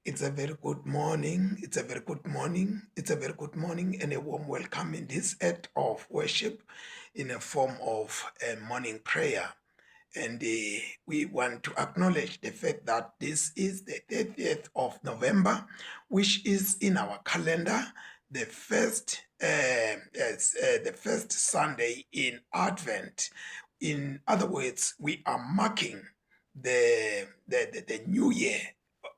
It's a very good morning. It's a very good morning. It's a very good morning and a warm welcome in this act of worship in a form of a morning prayer. And we want to acknowledge the fact that this is the 30th of November, which is in our calendar, the first Sunday in Advent. In other words, we are marking the new year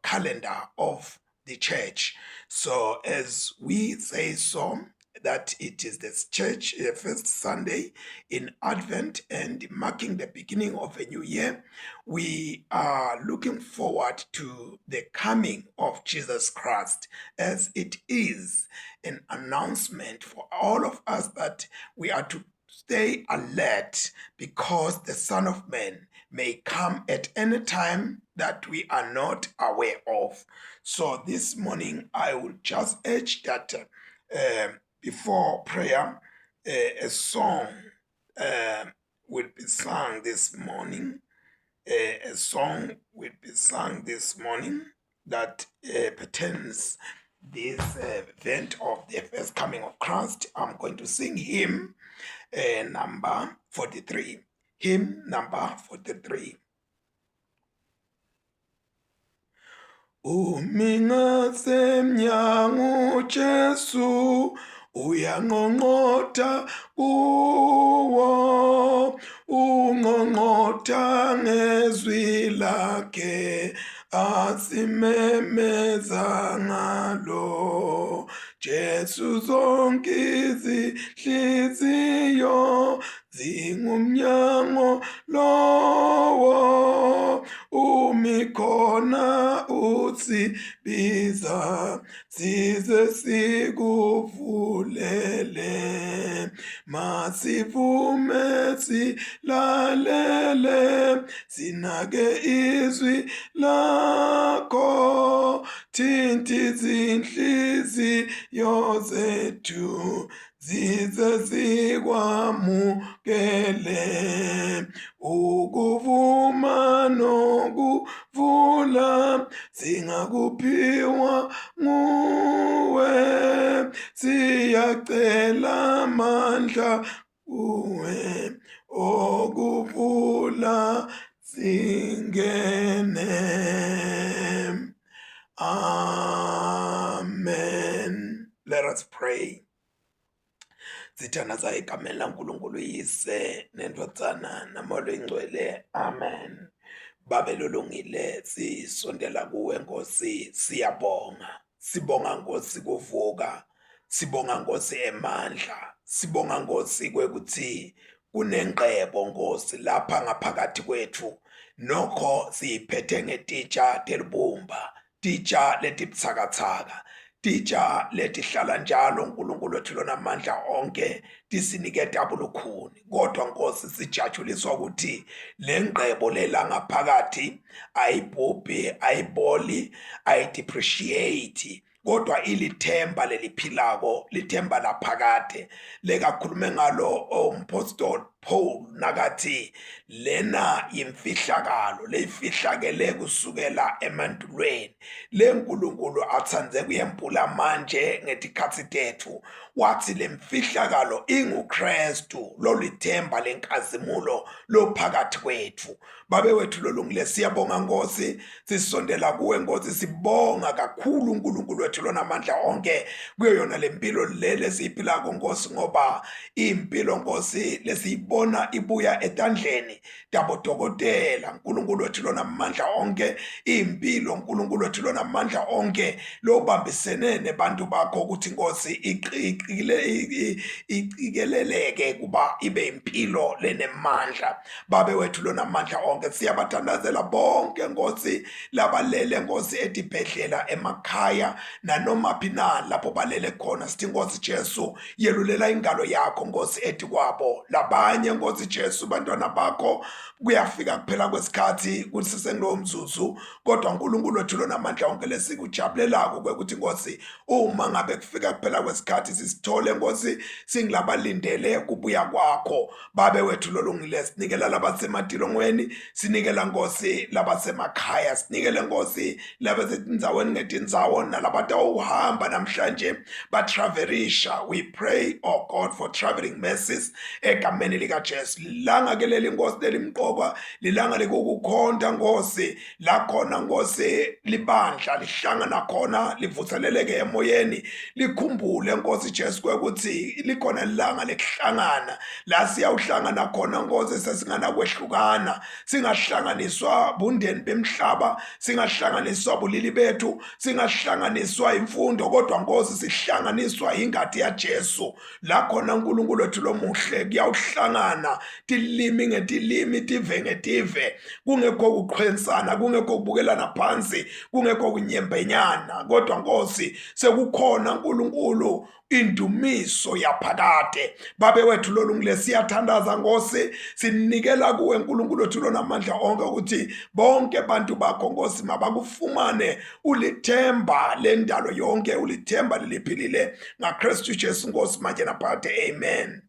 calendar of the church. So as we say so, that it is this church first Sunday in Advent and marking the beginning of a new year, we are looking forward to the coming of Jesus Christ, as it is an announcement for all of us that we are to stay alert because the Son of Man may come at any time that we are not aware of. So this morning, I will just urge that before prayer, a song will be sung this morning. A song will be sung this morning that pertains this event of the first coming of Christ. I'm going to sing hymn number 43. Hymn number 43. Umi ngasemnyango Jesu uyanqonqotha kuwo, unqonqotha ngezwi lakhe asimemeza ngalo. Jesu zonke izinhliziyo zingumnyango lowo, umi khona usibiza size sikuvulele. Masivume silalele, sinake izwi lakho, thinta izinhliziyo zethu zize sikwamukele. Ukuvuma nokuvula singakuphiwa nguwe, siyacela amandla kuwe okuvula singene. Amen. Let us pray. Sithandaza egameni laNkulunkulu Yise neNdvodzana naMoya Oyingcwele. Amen. Babe lolungile, sisondela kuwe Nkosi, siyabonga. Sibonga Nkosi kuvuka, sibonga Nkosi emandla, sibonga Nkosi kwekuthi kunengqebo Nkosi lapha ngaphakathi kwethu, nokho siyiphethe ngetitsha telibumba, titsha letibuthakathaka, titsha letihlala njalo uNkulunkulu wethu lonamandla onke tisiniketa bulukhuni. Kodwa Nkosi sijatshuliswa ukuthi le ngqebo lela ngaphakathi ayibhubhi, ayiboli, ayidepreciate, kodwa ilithemba leliphilako, lithemba laphakade lekakhulume ngalo umpostoli Paul nakathi lena yimfihlakalo leyifihlakele kusukela emandulweni, leNkulunkulu atsandze kuyempula manje ngetikhatsi tethu. Wathi lemfihlakalo inguKristu, lolithemba lenkazimulo lophakathi kwethu. Babe wethu lolungile, siyabonga Nkosi, sisondela kuwe Nkosi, sibonga kakhulu uNkulunkulu wethu lonamandla onke kuyo yona lempilo le lesiyiphilako Nkosi, ngoba impilo Nkosi lesiyibona ibuya etandleni tabodokotela. uNkulunkulu wethu lonamandla onke, impilo uNkulunkulu wethu lonamandla onke lobambisene nebantu bakho ukuthi Nkosi iqikeleleke kuba ibe impilo lenemandla. Babe wethu lonamandla onke, siyabathandazela bonke Nkosi labalele Nkosi etibhedlela, emakhaya nanoma phi na lapho balele khona. Sithi Nkosi Jesu, yelulela ingalo yakho Nkosi ethi kwabo labanye. Labanye Nkosi Jesu bantwana bakho kuyafika kuphela kwesikhathi kusisengulowo mzuzu, kodwa uNkulunkulu wethu lonamandla onke lesikujabulelako kwekuthi Nkosi uma ngabe kufika kuphela kwesikhathi sisithole Nkosi singilabalindele kubuya kwakho. Babe wethu lolungile, sinikela labasematilongweni, sinikela Nkosi labasemakhaya, sinikele Nkosi labasetindzaweni ngetindzawo nalabatawuhamba namhlanje batravelisha. We pray, oh God, for traveling mercies egameni likaJesu. Lilanga ke leli Nkosi lelimqokwa, lilanga likukukhonta Nkosi, la khona Nkosi libandla lihlangana khona livuseleleke emoyeni, likhumbule Nkosi Jesu kwekuthi likhona ilanga lekuhlangana la siyawuhlangana khona Nkosi, sesinganakwehlukana, singahlanganiswa bundeni bemhlaba, singahlanganiswa bulili bethu, singahlanganiswa imfundo, kodwa Nkosi sihlanganiswa ingati yaJesu. La khona uNkulunkulu wethu lomuhle kuyawuhlangana tilimi ngetilimi, tive ngetive, kungekho kuqhwensana, kungekho kubukelana phansi, kungekho kunyembenyana, kodwa Nkosi sekukhona uNkulunkulu indumiso yaphakade. Babe wethu lolungile, siyathandaza Nkosi, sinikela kuwe uNkulunkulu wethu lonamandla onke ukuthi bonke abantu bakho Nkosi mabakufumane ulithemba lendalo yonke, ulithemba leliphilile ngaKristu Jesu Nkosi manje naphakade. Amen.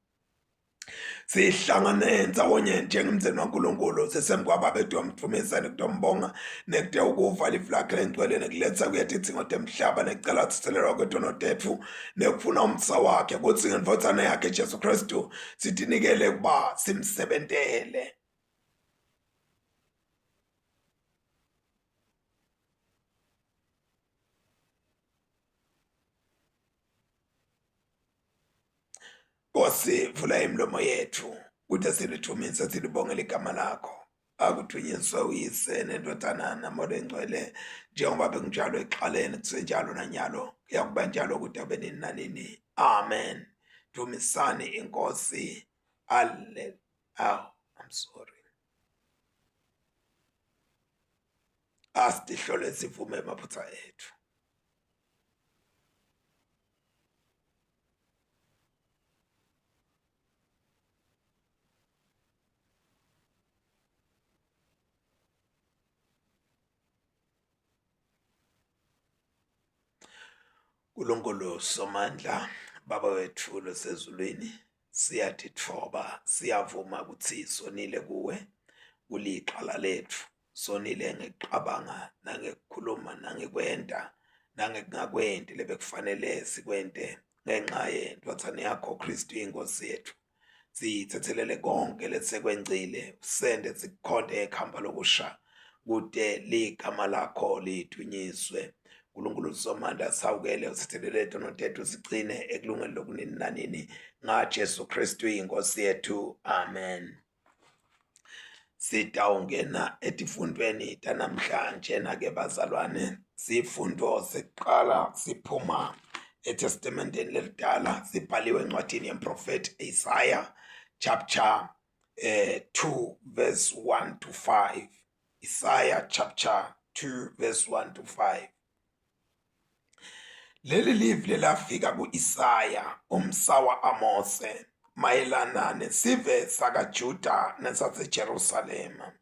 Sihlangane ndzawonye njengemndeni waNkulunkulu sisemkwababa bethu wamdvumisa nekutombonga nekute ukuva livi lakhe lengcwele nekuletsa kuye tidzingo temhlaba nekucela kutsetselelwa kwetono tetfu nekufuna umsa wakhe kutsi ngendvodzana yakhe Jesu Kristu sitinikele kuba simsebentele. Nkosi, vula imilomo yethu kude silidvumise silibongele igama lakho. Akudvunyiswe uYise neNdodana naMoya oNgcwele, njengoba bekunjalo ekuqaleni kusenjalo nanyalo, kuyakuba njalo kude kube nini nanini. Amen. Dumisani iNkosi. Alle, oh, I'm sorry. Asitihlole sivume amaphutha ethu. Nkulunkulu Somandla, Baba wethu losezulwini, siyatitfoba, siyavuma ukuthi sonile kuwe, kulixhala lethu. Sonile ngekucabanga nangekukhuluma nangekwenta nangekungakwenti lebekufanele sikwente ngenxa yendvodzana yakho Kristu inkosi yethu. Sithethelele konke lesekwencile, usende sikukhonte ekhamba lokusha kute ligama lakho lidunyiswe. Nkulunkulu Somandla, sawukele usithethelele tono tethu, sigcine ekulungeni lokunini nanini ngaJesu Kristu inkosi yethu. Amen. Sitawungena etifundweni tanamhlanje nake bazalwane. Sifundo sekuqala siphuma eTestamenteni lelidala, sibhaliwe encwadini yemprofethi Isaiah chapter 2 verse 1 to 5. Isaiah chapter 2 verse 1 to 5. Leli livi lelafika ku-Isaya umsa wa-Amose mayelana nesive sakaJuda nesaseJerusalema.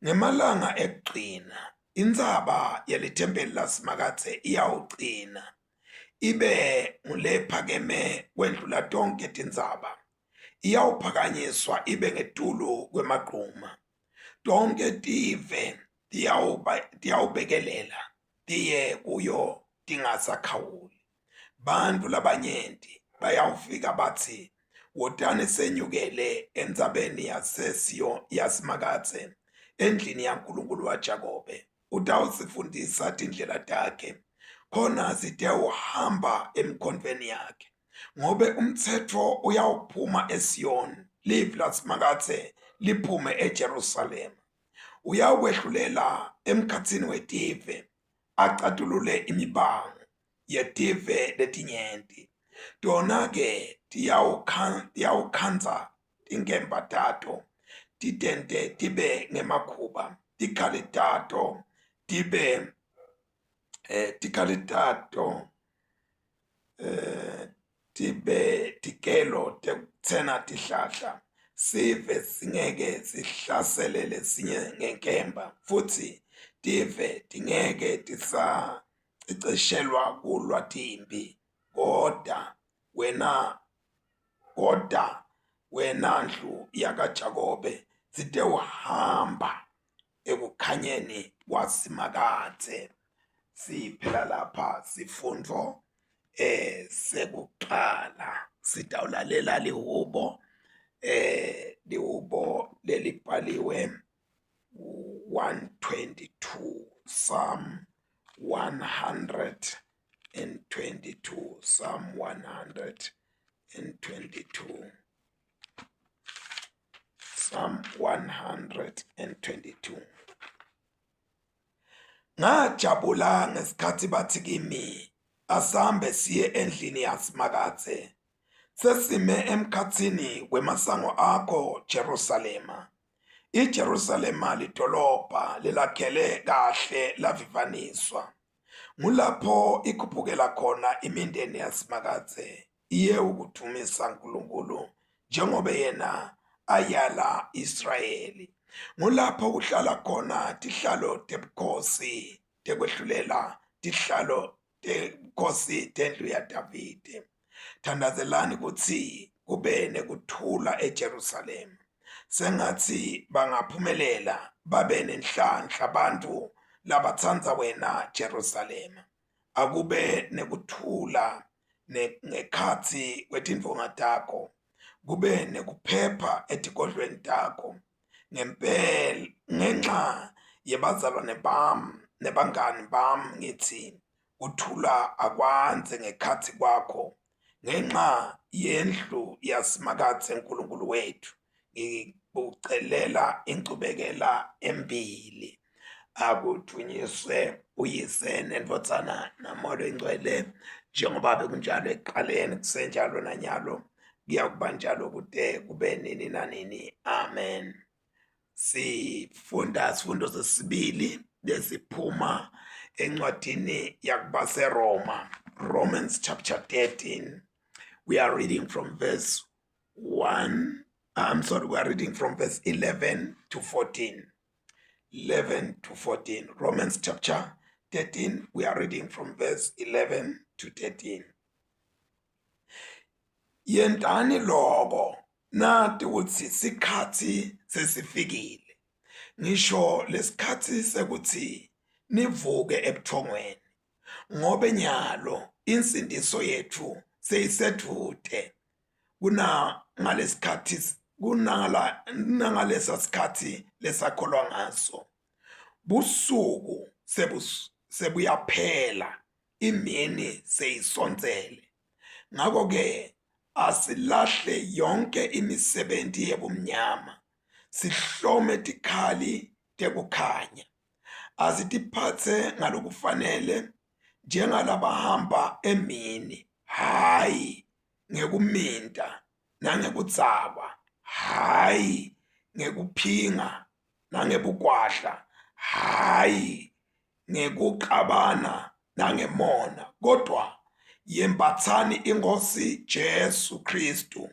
Ngemalanga ekugcina, intsaba yelithempeli laSimakadze iyawucina, ibe ngulephakeme kwendlula tonkhe tintsaba, iyawuphakanyiswa ibe ngetulu kwemagquma. Tonkhe tive tiyawubekelela tiye kuyo tingasakhawuli. Bantfu labanyenti bayawufika batsi, Wotani senyukele entsabeni yaseSiyoni yaSimakadze, endlini yaNkulunkulu waJakobe. Utawusifundisa tindlela takhe, khona sitewuhamba emikhondvweni yakhe. Ngobe umtsetfo uyawuphuma eSiyoni, livi laSimakadze liphume eJerusalema. Uyawukwehlulela emkhatsini wetive, acatulule imibango yetive letinyenti. Tona-ke tiyawukhandza tinkemba tato, titente tibe ngemakhuba, tikhali tato tibe tikhali tato tibe tikelo tekutsena tihlahla. Sive singeke sihlasele lesinye ngenkemba, futsi tive tingeke tisaceceshelwa kulwa timphi. Kodwa wena, kodwa wena ndlu yakaJakobe, sitewuhamba ekukhanyeni kwaSimakadze. Siphela lapha sifundvo eh sekuqala sitawulalela lihubo eh lihubo lelibhaliwe 122 Psalm 122 Psalm 122 Psalm 122 Ngajabula ngesikhathi bathi kimi asambe siye endlini yaSimakadze. Sesime emkhatsini wemasango akho Jerusalema. IJerusalema lidolobha lelakhele kahle lavivaniswa. Ngulapho ikhuphukela khona imindeni yaSimakadze iye ukudvumisa uNkulunkulu njengobe yena ayala Israyeli. Ngulapho kuhlala khona tihlalo tebukhosi tekwehlulela, tihlalo tebukhosi tendlu yaDavide. Thandazelani kutsi kube nekuthula eJerusalema. Sengatsi bangaphumelela babe nenhlanhla bantfu labatsandza wena Jerusalema. Akube nekuthula ngekhatsi kwetindvonga takho, kube nekuphepha etigodlweni takho. Ngempela ngenxa yebazalwane bami nebangani bami ngitsi kuthula akwandze ngekhatsi kwakho ngenxa yendlu yaSimakadze Nkulunkulu wethu. Ngikucelela inchubekela embili. Akudvunyiswe uYise neNdvodzana naMoya Longcwele njengoba bekunjalo ekuqaleni kusenjalo nanyalo kuyakuba njalo kude kube nini nanini. Amen. Sifunda sifundo sesibili lesiphuma encwadini yakubaseRoma, Romans chapter 13. We are reading from verse 1 I'm sorry, we are reading from verse 11 to 14. 11 to 14. Romans chapter 13, we are reading from verse 11 to 13. Yentani loko nati kutsi sikhatsi sesifikile. Ngisho lesikhatsi sekuthi nivuke ebuthongweni ngobe nyalo insindiso yethu seyisedvute kunangalesikhathi kunangala nangalesa sikhathi lesakholwa ngaso. Busuku sebuyaphela, imini seyisondzele. Ngakho-ke asilahle yonke imisebenti yebumnyama, sihlome tikhali tekukhanya. Asitiphatse ngalokufanele njengalabahamba emini, hhayi ngekuminta nangekudzakwa, hhayi ngekuphinga nangebugwadla, hhayi ngekuxabana nangemona, kodwa yembathani iNkosi Jesu Kristu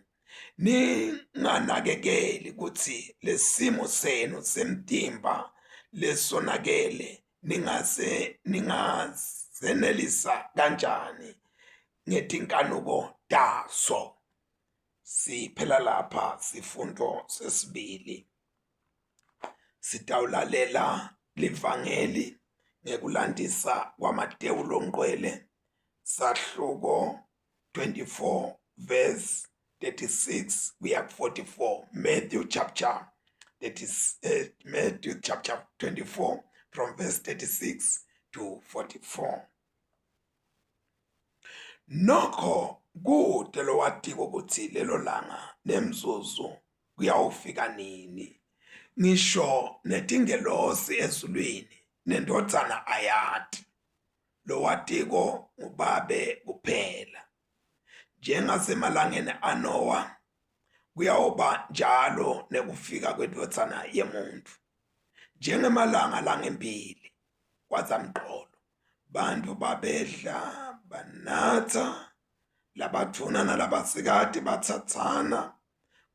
ninganakekeli kutsi lesimo senu semtimba lesonakele ningase ningasenelisa kanjani ngetinkanuko taso. Siphela lapha sifundo sesibili. Sitawulalela livangeli ngekulandisa kwaMatewu longcwele sahluko 24 verse 36 kuya ku 44 Matthew chapter 30, eh, Matthew chapter 24 from verse 36 to 44. Nokho kute lowatiko kutsi lelo langa nemzuzu kuyawufika nini, ngisho netingelosi ezulwini neNdvodzana ayati, lowatiko nguBabe kuphela. Njengasemalangeni aNowa, kuyawuba njalo nekufika kweNdvodzana yeMuntfu. Njengemalanga langembili kwazamcolo, bantfu babedla banatsa, labadvuna nalabasikati batsatsana.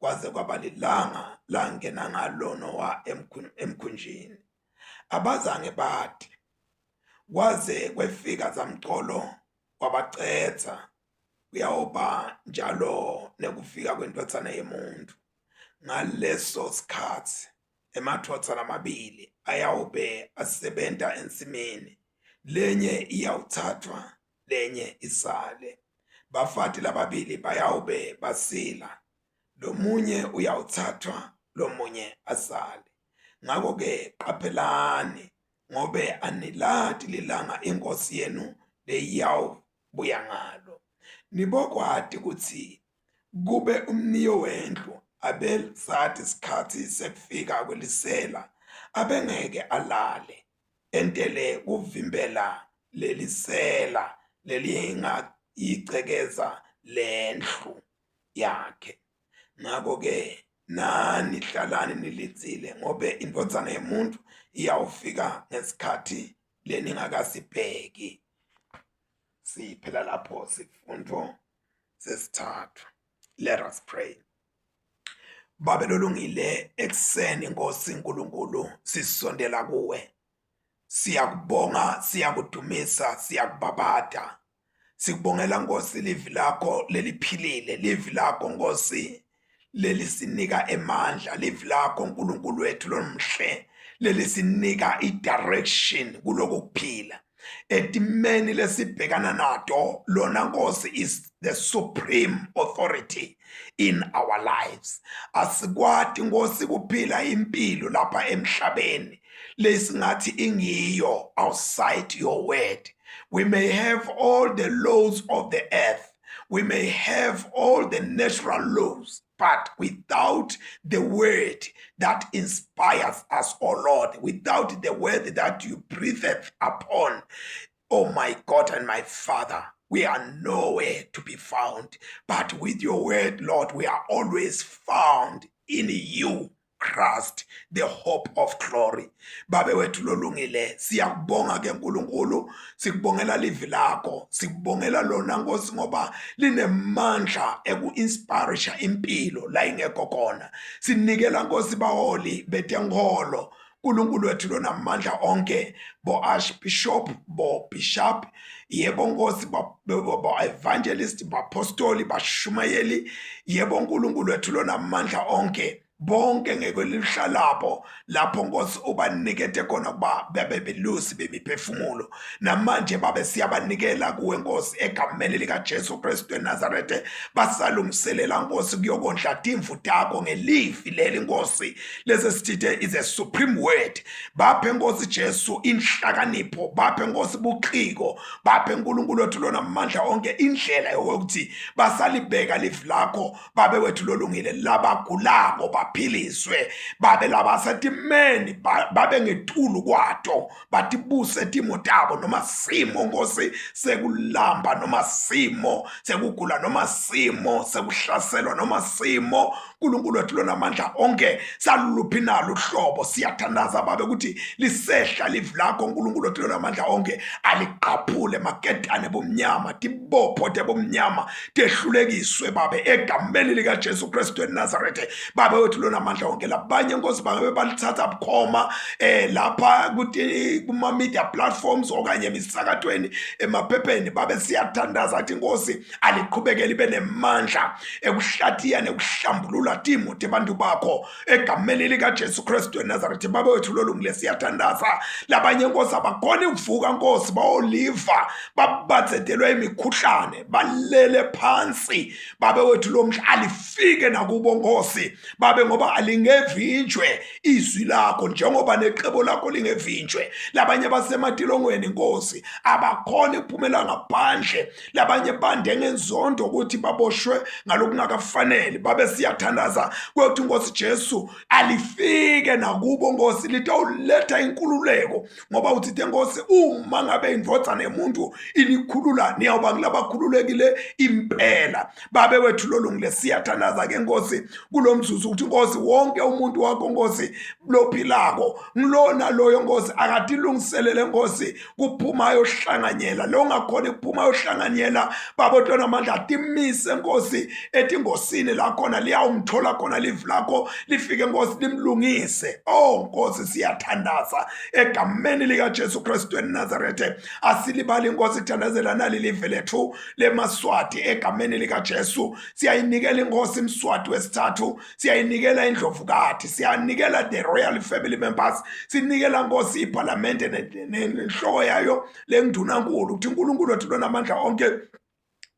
kwaze kwaba lilanga langena ngalo Nowa emkhunjini. Abazange bati kwaze kwefika zamcolo wabacedza. Kuyawuba njalo nekufika kwendvodzana yemuntfu. Ngaleso sikhatsi emadvodza lamabili ayawube asebenta ensimini, lenye iyawutsatfwa lenye isale. Bafati lababili bayawube basila, lomunye uyawutsatfwa lomunye asale. Ngako-ke qaphelani, ngobe anilati lilanga iNkhosi yenu leyiyawubuya ngalo. Nibokwati kutsi kube umniyo wendlu abesati sikhatsi sekufika kwelisela, abengeke alale entele kuvimbela lelisela lelingayigcekeza lendlu yakhe. Ngako-ke nani hlalani nilindzile, ngobe iNdvodzana yeMuntfu iyawufika ngesikhathi leningakasibheki. Siphela lapho sifundvo sesithathu. Let us pray. Babe lolungile ekuseni Nkosi Nkulunkulu sisondela kuwe. Siyakubonga, siyakudumisa, siyakubabata. Sikubongela Nkosi livi lakho leliphilile, livi lakho Nkosi lelisinika emandla, livi lakho Nkulunkulu wethu lomhle lelisinika i-direction kuloko kuphila. Etimeni lesibhekana nato, lona Nkosi is the supreme authority in our lives. Asikwati Nkosi kuphila impilo lapha emhlabeni lesingathi ingiyo outside your word. We may have all the laws of the earth, we may have all the natural laws, but without the word that inspires us, O Lord, without the word that you breathed upon, oh my God and my Father, we are nowhere to be found. But with your word, Lord, we are always found in you. Christ the hope of glory. Babe wethu lolungile, siyakubonga ke Nkulunkulu, sikubongela livi lakho, sikubongela lona Nkosi ngoba linemandla eku-inspirisha impilo la ingekho khona. Sinikela Nkosi baholi betenkholo, Nkulunkulu wethu lonamandla onke, bo-archbishop, bo-bishop, yebo Nkosi, bo-evangelist, bapostoli, bashumayeli, yebo Nkulunkulu wethu lonamandla onke, bonke ngekwelihla labo lapho Nkosi ubanikete khona ukuba babe belusi bemiphefumulo. Namanje babe siyabanikela kuwe Nkosi egameni likaJesu Kristu eNazarethe, basalungiselela Nkosi kuyokondla timvu takho ngelivi leli Nkosi lesi sithithe is a supreme word. Baphe Nkosi Jesu inhlakanipho, baphe Nkosi buciko, baphe Nkulunkulu wethu lona mandla onke indlela yokuthi basalibeka livi lakho babe wethu lolungile, labagulako baphiliswe, babe labasetimeni babe ngetulu kwato, batibuse timo tabo noma simo Nkosi sekulamba noma simo sekugula noma simo sekuhlaselwa noma simo Nkulunkulu wethu lonamandla onke saluluphi nalo uhlobo. Siyathandaza babe ukuthi lisehla livi lakho Nkulunkulu wethu lonamandla onke aliqaphule maketane bomnyama, tibopho tebomnyama tehlulekiswe babe egameni likaJesu Kristu eNazarethe. Babe wethu lonamandla onke, labanye Nkosi bangabe balithatha bukhoma lapha kuma media platforms okanye emisakatweni, emaphepheni, babe siyathandaza athi Nkosi aliqhubeke libe nemandla ekuhlatiya nekuhlambulula timo tebantu bakho egameni likaJesu Kristu eNazaretha. Babe wethu lolungile, siyathandaza labanye Nkosi abakhona ukuvuka Nkosi, bawoliva babatsedelwe imikhuhlane balele phansi. Babe wethu lomhla alifike nakubo Nkosi babe, ngoba alingevinjwe izwi lakho njengoba necebo lakho lingevinjwe. Labanye basematilongweni Nkosi abakhona ukuphumela ngaphandle, labanye bande ngenzondo ukuthi baboshwe ngalokungakafanele. Babe siyathandaza kwethu Nkosi Jesu alifike nakubo Nkosi, litawuletha inkululeko, ngoba uthithe Nkosi uma ngabe indvodzana yemuntu inikhulula niyawuba ngulabakhululekile impela. Babe wethu lolungile, siyathandaza ke Nkosi kulomzuzu ukuthi Nkosi wonke umuntu wakho Nkosi lophilako ngilona loyo Nkosi akatilungiselele Nkosi kuphuma ayohlanganyela lo ngakhona kuphuma ayohlanganyela baba otona amandla atimise Nkosi etingosini la khona liyawumthola khona live lakho lifike Nkosi limlungise. Oh Nkosi, siyathandaza egameni lika Jesu Kristu eNazarethe. Asilibali Nkosi kuthandazela nali live lethu lemaswati egameni lika Jesu. Siyayinikela inkosi Mswati wesithathu, siyayinikela indlovukati, siyanikela the royal family members, sinikela Nkosi iphalamende nenhloko yayo lendunankulu ukuthi uNkulunkulu wethu lonamandla onke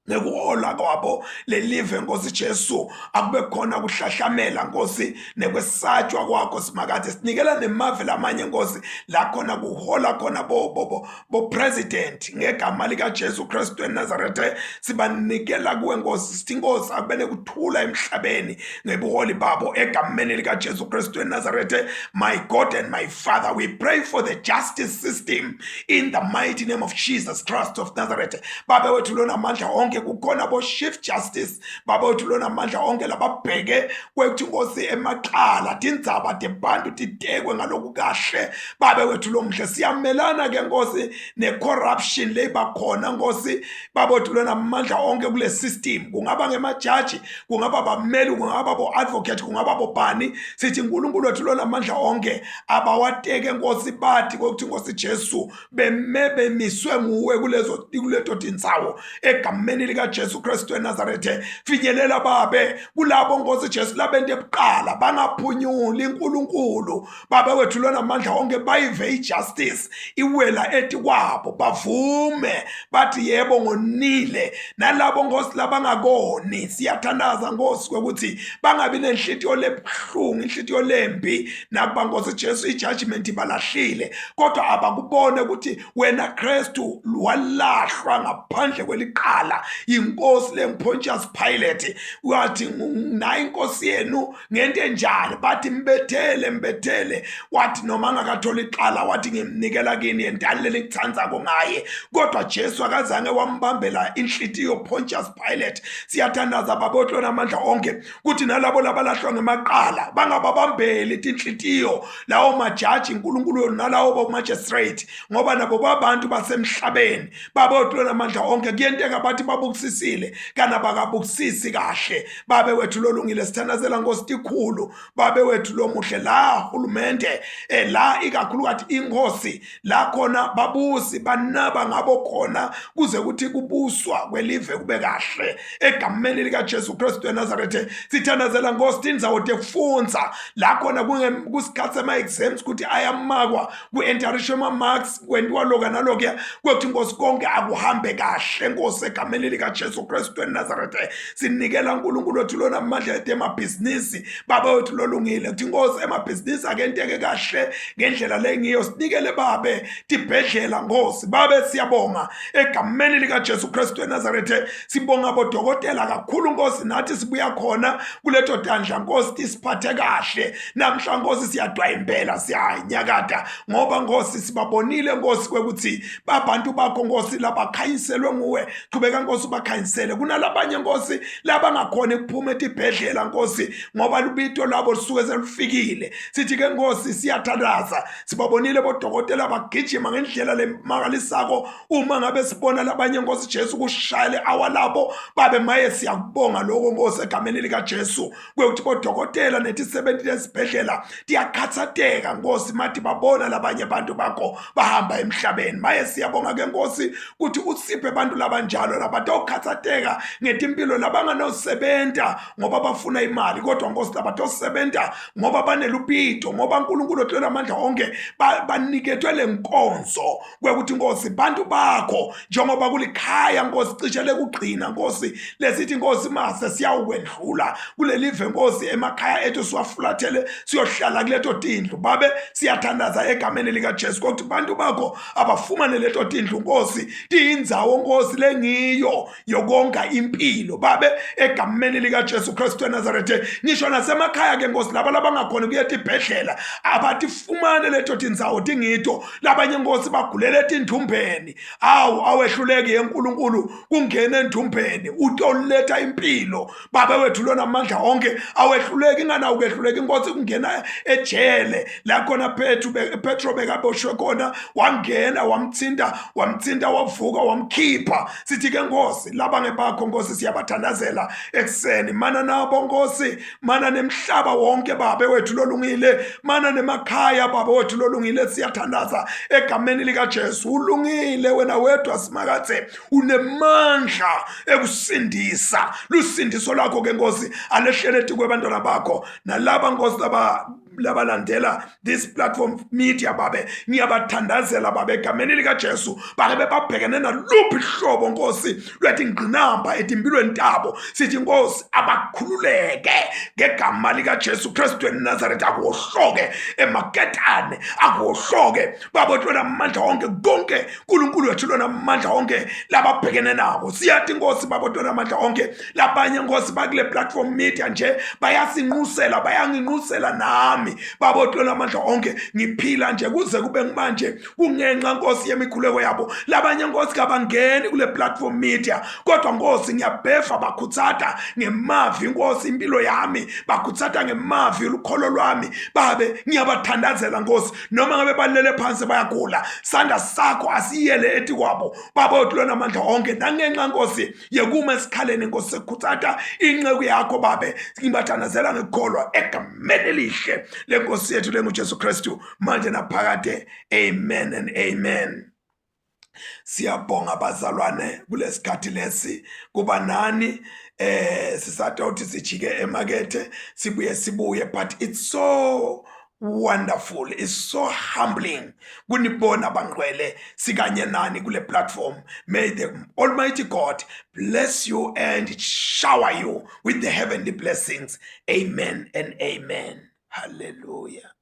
nekuhola kwabo lelive Nkosi Jesu akube khona kuhlahlamela Nkosi nekwesatshwa kwakho Simakade. Sinikela nemave lamanye Nkosi la khona kuhola khona bo bo bo president ngegama lika Jesu Kristu eNazaretha, sibanikela kuwe Nkosi, sithi Nkosi akube nekuthula emhlabeni ngebuholi babo egameni lika Jesu Kristu eNazaretha. My God and my Father, we pray for the justice system in the mighty name of Jesus Christ of Nazareth. Baba wethu lona amandla onke, kukhona bo chief justice, baba wethu lona amandla onke, lababheke kwekuthi Nkosi emaqala tindzaba tebantu titekwe ngaloku kahle. Babe wethu lomhle, siyamelana ke Nkosi ne-corruption leyiba khona Nkosi, baba wethu lona amandla onke, kule system, kungaba ngemajaji, kungaba bameli, kungaba bo-advocate, kungaba bobani. Sithi uNkulunkulu wethu lona amandla onke abawateke Nkosi, bathi kokuthi Nkosi Jesu beme bemiswe nguwe kulezo kuleto tindzawo egameni lika Jesu Kristu eNazarethe. Finyelela babe kulabo Nkosi Jesu labente ebuqala bangaphunyuli uNkulunkulu. Baba wethu lona amandla onke, bayive ijustice iwela ethi kwabo, bavume bathi yebo ngonile. Nalabo Nkosi labangakoni, siyathandaza Nkosi ukuthi bangabi nenhlitiyo lebuhlungu, inhlitiyo lembi, nakuba Nkosi Jesu ijudgment ibalahlile, kodwa abakubone ukuthi wena Kristu walahlwa ngaphandle kweliqala inkosi lenguPontius Pilate. Wathi nayi inkosi yenu ngento enjani? Bathi mbethele, mbethele. Wathi noma angakatholi iqala, wathi ngimnikela kini, yentani lenikuthandzako ngaye. Kodwa Jesu akazange wambambela inhlitiyo Pontius Pilate. Siyathandaza baba ohlona amandla onke kuthi nalabo labalahlwa ngemaqala bangababambeli tinhlitiyo lawo majaji uNkulunkulu nalawo bo magistrate, ngoba nabo babantu basemhlabeni. Baba ohlona amandla onke, kuyenteka bathi babukisisile kana bakabukisisi kahle. Babe wethu lolungile, sithandazela Nkosi tikhulu, babe wethu lomuhle, la hulumende la ikakhulukazi inkosi la khona babusi banaba ngabo khona kuze kuthi kubuswa kwelive kube kahle egameni lika Jesu Kristu eNazaretha. Sithandazela Nkosi tindzawo tekufundza la khona kusikhathi sema exams ukuthi ayamakwa, ku-entarishwe ama-marks, kwentiwa loka nalokuya, kwekuthi Nkosi konke akuhambe kahle Nkosi egameni lika Jesu Kristu eNazaretha. Sinikela uNkulunkulu wethu lona amandla ethu emabhizinisi, baba wethu lolungile, kuthi Nkosi emabhizinisi akenteke kahle ngendlela lengiyo. Sinikele babe tibhedlela Nkosi. Babe, siyabonga egameni lika Jesu Kristu eNazaretha. Sibonga bodokotela kakhulu Nkosi, nathi sibuya khona kuleto tandla Nkosi, tisiphathe kahle namhla Nkosi. Siyadwayimbela, siyanyakata ngoba Nkosi sibabonile Nkosi kwekuthi babantu bakho Nkosi labakhanyiselwe nguwe. Chubeka Nkosi ubakhanyisele. Kunalabanye Nkosi labangakhona ukuphuma etibhedlela Nkosi ngoba lubito lwabo lusuke selufikile. Sithi ke Nkosi siyathandaza, sibabonile bodokotela bagijima ngendlela lemangalisako. Uma ngabe sibona labanye Nkosi Jesu kushayele awalabo babe, maye siyakubonga lokho Nkosi egameni lika Jesu kwekuthi bodokotela netisebenzi lesibhedlela tiyakhathateka Nkosi mathi babona labanye abantu bakho bahamba emhlabeni. Maye siyabonga ke Nkosi ukuthi usiphe abantu labanjalo labatokhathateka ngetimpilo, labanganosebenta ngoba bafuna imali, kodwa Nkosi labatosebenta ngoba banelupito, ngoba uNkulunkulu othola amandla onke baniketwe lenkonzo kwekuthi Nkosi bantu bakho njengoba kulikhaya Nkosi cishe lekugcina Nkosi lesithi Nkosi mase siyawukwendlula kulelive Nkosi, emakhaya ethu siwafulathele siyohlala kuleto tindlu. Babe, siyathandaza egameni likaJesu ukuthi bantu bakho abafumane leto tindlu Nkosi, tiyindzawo Nkosi lengiyo. ngiyo yokonga impilo babe egameni likaJesu Kristu eNazaretha. Ngisho nasemakhaya ke Nkosi, laba labangakhona kuya etibhedlela abatifumane leto tindzawo tingito. Labanye Nkosi bagulela etindumbeni. Awu, awehluleki yeNkulunkulu kungena endumbeni utoletha impilo babe wethu lona amandla onke. Awehluleki ingana ukehluleka inkosi kungena ejele la khona Petru Petro bekaboshwe khona, wangena wamthinta, wamthinta wavuka, wamkhipha. Sithi ke Nkosi, laba ngebakho Nkosi, siyabathandazela ekuseni. Mana nabo Nkosi, mana nemhlaba wonke babe wethu lolungile, mana nemakhaya babe wethu lolungile. Siyathandaza egameni likaJesu. Ulungile wena wedwa Simakadze, unemandla ekusindisa. Lusindiso lwakho ke Nkosi alehlele etikwe bantwana bakho nalaba Nkosi laba labalandela this platform media babe. Ngiyabathandazela babe egameni likaJesu, bake bebabhekene naluphi hlobo Nkosi lwetingqinamba etimpilweni tabo. Sithi Nkosi abakhululeke ngegama likaJesu Kristu eNazaretha. Akuwohloke emaketane, akuwohloke baba lona amandla onke, konke uNkulunkulu wethu lona amandla onke lababhekene nako. Siyathi Nkosi baba lona amandla onke, labanye Nkosi bakule platform media nje bayasinqusela, bayanginqusela nami baba lona amandla onke. Ngiphila nje kuze kube ngimanje kungenxa Nkosi yemikhuleko yabo. Labanye Nkosi kabangeni kule platform media, kodwa Nkosi ngiyabheva bakhutsata ngemavi Nkosi impilo yami, bakhutsata ngemavi lukholo lwami babe. Ngiyabathandazela Nkosi, noma ngabe balele phansi bayagula, sandla sakho asiyele etikwabo baba wethu lona amandla onke. Nangenxa Nkosi yekuma esikhaleni Nkosi sekukhutsata inceku yakho babe, ngibathandazela ngekukholwa egameni elihle lenkosi yethu lenguJesu Kristu, manje naphakade. Amen and amen. Siyabonga bazalwane kulesikhathi lesi kuba nani. Sisatawuthi sijike emakethe sibuye sibuye, but it's so wonderful, it's so humbling kunibona bangcwele sikanye nani kule platform. May the Almighty God bless you and shower you with the heavenly blessings. Amen and amen. Hallelujah,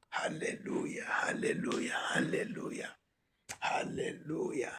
hallelujah, hallelujah, hallelujah, hallelujah.